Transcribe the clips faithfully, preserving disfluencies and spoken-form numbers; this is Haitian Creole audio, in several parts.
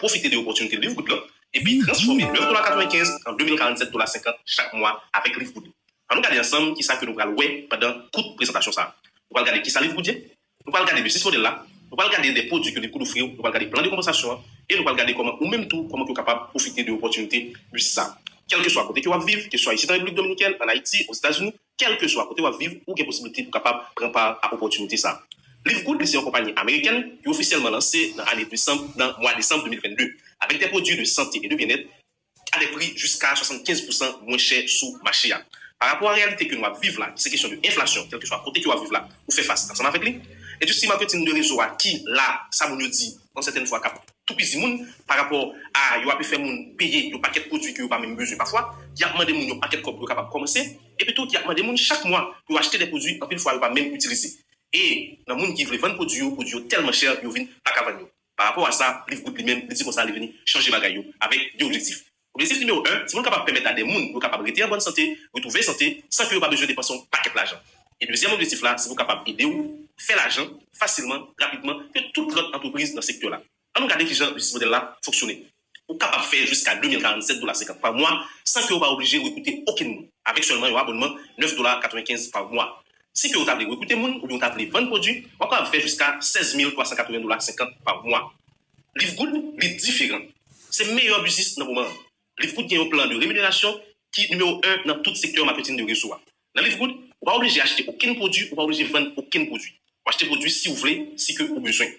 pwofite de opòtinite Livgood lan, epi transfòme nèf dola katrevenkenz an de mil karannsèt dola senkant chak mwa avèk Livgood. Ann nou gade ansanm kisa ke nou pral wè pandan kout prezantasyon sa a. Nou pral gade kisa Livgood ye, nou pral gade business model la, nou pral gade de pwodui ke Livgood ofri w, nou pral gade plan de konpansasyon an, e nou pral gade kòman ou menm tou, kòman ke w kapab pwofite de opòtinite business sa a. Kèlkeswa kote ke w ap viv, ke swa isit an Repiblik Dominikèn, an Ayiti, Ozetazini, kèlkeswa kote w ap viv, ou gen posiblite pou kapab pran pa a opòtinite sa a. Livgood, li se yon konpayi amerikèn ki ofisyèlman lanse nan ane desanm, nan mwa desanm de mil venndde, avèk de pwodui de sante e de byennèt a de pri jiska swasannkenz pousan mwen chè sou mache a. Pa rapò a reyalite ke nou ap viv la, ki se kesyon de enflasyon, kèlkeswa kote ke w ap viv la, ou fè fas ansanm avèk li. Endistri maketing de rezo a ki la, sa moun yo di, yon sètèn fwa k ap toupizi moun, pa rapò a yo ape fè moun peye yon pakèt pwodui ke yo pa menm bezwen pafwa, y ap mande moun yon pakèt kòb pou yo kapab kòmanse, epi tou y ap mande moun chak mwa pou yo achte de pwodui anpil fwa yo pa menm itilize. E nan moun ki vle vann pwodui yo, pwodui yo tèlman chè, yo vin pa ka vann yo. Pa rapò a sa, Livgood li menm, li di konsa li vini chanje bagay yo avèk de objektif. Objektif nimewo en, se pou l kapab pèmèt a de moun pou yo kapab rete an bòn sante, retwouve sante, san ke yo pa bezwen depanse yon pakèt lajan. E dezyèm objektif la, se pou kapab ede w fè lajan fasilman, rapidman, ke tout lòt antrepriz nan sektè la. Ann nou gade kijan business model la fonksyone. Ou kapab fè jiska de mil karannsèt dola senkant pa mwa san ke w pa oblije rekrite okenn moun, avèk sèlman yon abònman nèf dola katrevenkenz pa mwa. Si ke w ta vle rekrite moun oubyen w ta vle vann pwodui, w ap kapab fè jiska sèz mil twa san katreven dola senkant pa mwa. Livgood, li diferan. Se meyè biznis nan moman an. Livgood gen yon plan de remunerasyon ki nimewo en nan tout sektè maketing de rezo a. Nan Livgood, ou pa oblije achte okenn pwodui, ou pa oblije vann okenn pwodui. Ou achte pwodui si w vle, si ke ou bezwen.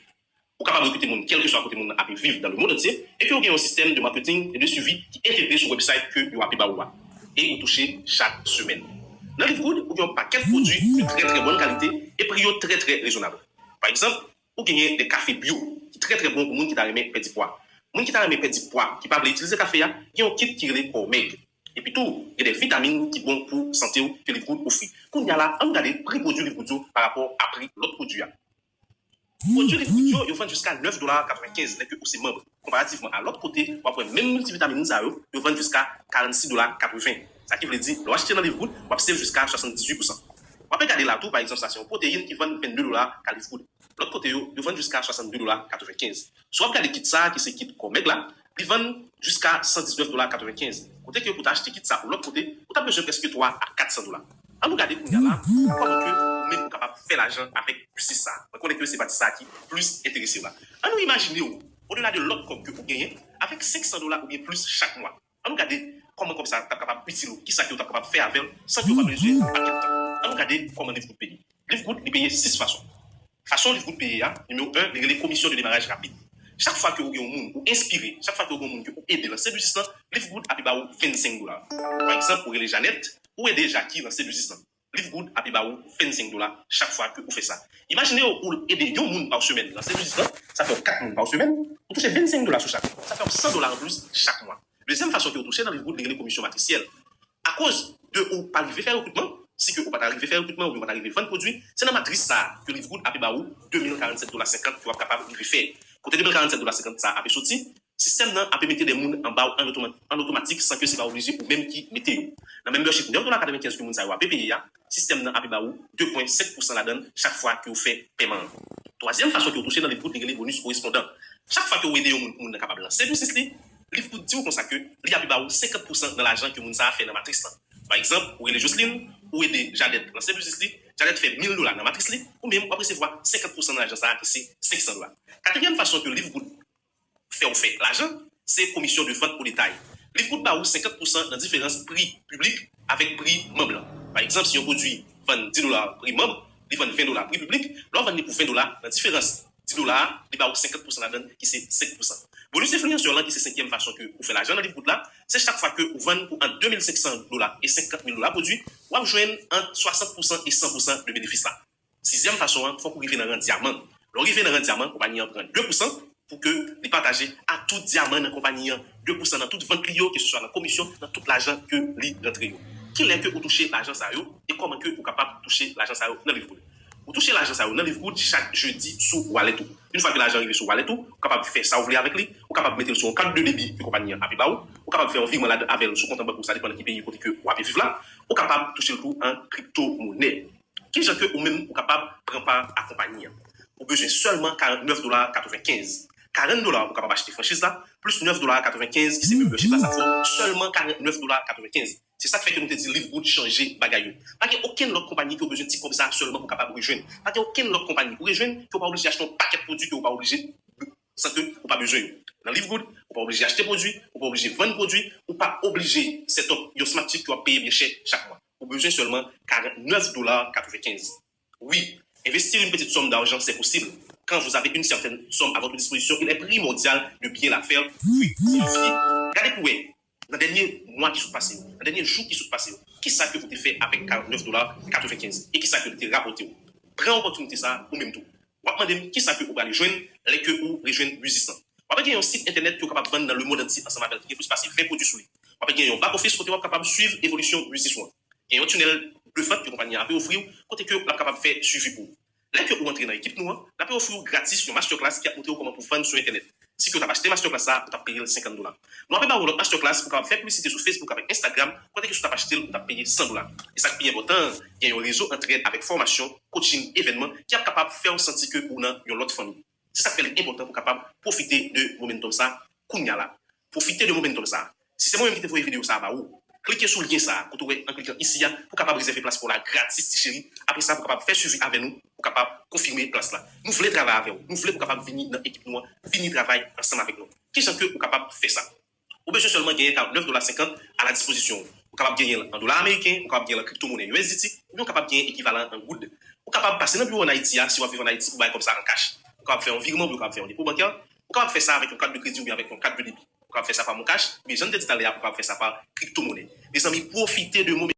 Ou kapab rekrite moun kèlkeswa kote moun nan ape viv dans le monde entier, epi ou gen yon sistèm de marketing e de suivi ki entegre sou website ke yo ape ba ou a. E ou touche chak semèn. Nan Livgood, ou gen yon pakèt pwodui de trè trè bòn kalite e pri yo trè trè rezonab. Pa egzanp, ou genyen de kafe bio ki trè trè bon pou moun ki ta renmen pèdi pwa. Moun ki ta renmen pèdi pwa, ki pa vle itilize kafe a, gen yon kit ki rele Core Meg. Epi tou, gen de vitamin ki bon pou sante w ke Livgood ofri. Kounye a la, ann gade pri pwodui Livgood yo pa rapò a pri lòt pwodui a. Pwodui Livgood yo, yo vann jiska nèf dola katrevenkenz lè ke ou se manm. Konparativman a lòt kote, w ap wè menm miltivitamin sa yo, yo vann jiska karannsis dola katreven. Sa ki vle di, lè w achte nan Livgood, w ap save jiska swasanndizuit pousan. W ape gade la tou, pa egzanp, sa se yon pwoteyin ki vann vennde dola ka Livgood. Lòt kote yo, yo vann jiska swasannde dola katrevenkenz. Si w ap gade kit sa a, ki se kit Core Meg la, li vann jiska san diznèf dola katrevenkenz. Kote ke pou w ta achte kit sa ou lòt kote, ou t ap bezwen prèske twa a kat san dola. Ann nou gade kounye a la kòman ke ou menm ou kapab fè lajan avèk biznis sa a. Mwen konnen ke se pati sa a ki plis enterese w la. Ann nou imajine w, odela de lòt kòb ke ou genyen, avèk senk san dola oubyen plis chak mwa. Ann nou gade kòman kòb sa a t ap kapab itil ou, kisa ke w t ap kapab fè avè l san ke w pa bezwen pakèt tan. Ann nou gade kòman Livgood peye. Livgood, li peye sis fason. Fason Livgood peye a, nimewo en, li rele komisyon de demaraj rapid. Chak fwa ke ou gen yon moun ou enspire, chak fwa ke ou gen yon moun ke ou ede lanse biznis lan, Livgood ape ba ou vennsenk dola. Pa egzanp, ou rele Janèt, ou ede Jaki lanse biznis lan. Livgood ape ba ou vennsenk dola chak fwa ke ou fè sa. Imajine w, ou ede yon moun pa semèn lanse biznis lan, sa fè w kat moun pa semèn, ou touche vennsenk dola sou chak. Sa fè w san dola anplis chak mwa. Dezyèm fason ke ou touche nan Livgood, li rele komisyon matrisyèl. Akoz de ou pa rive fè rekritman, si ke ou pa ta rive fè rekritman oubyen ou pa ta rive vann pwodui, se nan matris sa a ke Livgood ape ba ou de mil karannsèt dola senkant ke w ap kapab rive fè. Kote de mil karannsèt dola senkant sa a ape soti? Sistèm nan ape mete de moun anba w an otoma-, an otomatik san ke se pa oblije ou menm ki mete yo. Nan membership nèf dola katrevenkenz ke moun sa yo ape peye a, sistèm nan ape ba ou de pwen senk pousan ladan l chak fwa ke w fè pèman an. Twazyèm fason ke w touche nan Livgood, li rele bonis korespondan. Chak fwa ke w ede yon moun pou moun nan kapab lanse biznis li, Livgood di w konsa ke li ape ba ou senkant pousan nan lajan ke moun sa a fè nan matris lan. Pa egzanp, ou rele Jocelyn, ou ede Janèt lanse biznis li, Janèt fè mil dola nan matris li, ou menm w ap resevwa senkant pousan nan lajan sa a ki se senk san dola. Katriyèm fason ke Livgood fè w fè lajan, se komisyon de vant o detay. Livgood ba ou senkant pousan nan diferans pri piblik avèk pri manm lan. Pa egzanp, si yon pwodui vann dis dola pri manm, li vann ven dola pri piblik, lè w vann li pou ven dola, nan diferans dis dola a, li ba ou senkant pousan ladan l, ki se senk pousan. Bonis enfliyansè lan, ki se senkyèm fason ke ou fè lajan nan Livgood la, se chak fwa ke ou vann pou ant de mil senk san dola e senkant mil dola pwodui, w ap jwenn ant swasant pousan e san pousan de benefis la. Sizyèm fason an, fòk ou rive nan ran dyaman. Lè w rive nan ran dyaman, konpayi an pran de pousan pou ke li pataje a tout dyaman nan konpayi an, de pousan nan tout vant li yo, keseswa nan komisyon, nan tout lajan ke li rantre yo. Kilè ke ou touche lajan sa yo, e kòman ke ou kapab touche lajan sa yo nan Livgood? Ou touche lajan sa yo nan Livgood chak jedi sou wallet ou. Yon fwa ke lajan rive sou wallet ou, ou kapab fè sa w vle avèk li, ou kapab mete l sou yon kat de debi ke konpayi an ape ba ou, ou kapab fè yon vireman ladan avè l sou kont an bank ou, sa depann nan ki peyi kote ke w ape viv la, ou kapab touche l tou an kripto monè. Kijan ke ou menm ou kapab pran pa a konpayi an? Ou bezwen sèlman karannèf dola katrevenkenz. karant dola pou w kapab achte franchiz la, plis nèf dola katrevenkenz ki se membership la, sa fè w sèlman karantnèf dola katrevenkenz. Se sa k fè ke nou te di Live Good chanje bagay yo. Pa gen okenn lòt konpayi ki w bezwen ti kòb sa a sèlman pou w kapab rejwenn. Pa gen okenn lòt konpayi pou rejwenn ke w pa oblije achte yon pakèt pwodui ke w pa oblije san ke ou pa bezwen yo. Nan Live Good, ou pa oblije achte pwodui, ou pa oblije vann pwodui, ou pa oblije set up yon smart chip ke w ap peye byen chè chak mwa. Ou bezwen sèlman karantnèf dola katrevenkenz. Oui, investir une petite somme d'argent, c'est possible. Quand vous avez une certaine somme à votre disposition, il est primordial de bien la faire fructifier. Gade pou wè, nan dènye mwa ki sot pase yo, nan dènye jou ki sot pase yo, kisa ke ou te fè avèk karantnèf dola katrevenkenz e kisa ke li te rapòte w? Pran opòtinite sa a ou menm tou. W ap mande m kisa ke ou prale jwenn lè ke ou rejwenn Musys lan. W ap gen yon sit entènèt ke w kapab vann nan lemonn antye ansanm avè l ki gen plis pase ven pwodui sou li. W ap gen yon back office kote w ap kapab swiv evolisyon Musys ou an. Gen yon tunnel de vente ke konpayi an ape ofri w, kote ke l ap kapab fè swivi pou ou. Lè ke ou antre nan ekip nou an, n ape ofri w gratis yon masterclass ki ap montre w kòman pou vann sou entènèt. Si ke w t ap achte masterclass sa, ou t ap peye l senkant dola. Nou ape ba w lòt masterclass pou w kapab fè piblisite sou Facebook avèk Instagram, kote ke si w t ap achte l, ou t ap peye san dola. E sa k pi enpòtan an, gen yon rezo antrèd avèk fòmasyon, coaching, evènman ki ap kapab fè w santi ke ou nan yon lòt fanmi. Se sa k fè li enpòtan pou w kapab pwofite de momentum sa kounye a la. Pwofite de momentum sa. Si se mwen menm ki te voye videyo sa a ba ou, klike sou lyen sa a kote w wè an klikan isi a pou w kapab rezève plas pa w la gratis, ti cheri. Apre sa, pou w kapab fè swivi avè nou, pou w kapab konfime plas la. Nou vle travay avè w. Nou vle pou w kapab vini nan ekip nou an, vini travay ansanm avèk nou. Kijan ke ou kapab fè sa? Ou bezwen sèlman genyen karantnèf dola senkant a la dispozisyon w. Ou kapab genyen l an dola ameriken, ou kapab genyen l an kriptomonè U S D T, oubyen ou kapab genyen ekivalan an goud. Ou kapab pase nan biwo an Ayiti a, si w ap viv an Ayiti, pou bay kòb sa an kach. Ou kapab fè yon virman, oubyen ou kapab fè yon depo bankè. Ou kapab fè sa avèk yon kat de kredi oubyen avèk yon kat de debi. Ou kapab fè sa pa MonCash, oubyen jan n te di talè a, ou kapab fè sa pa kriptomonè. Mezanmi, pwofite de moman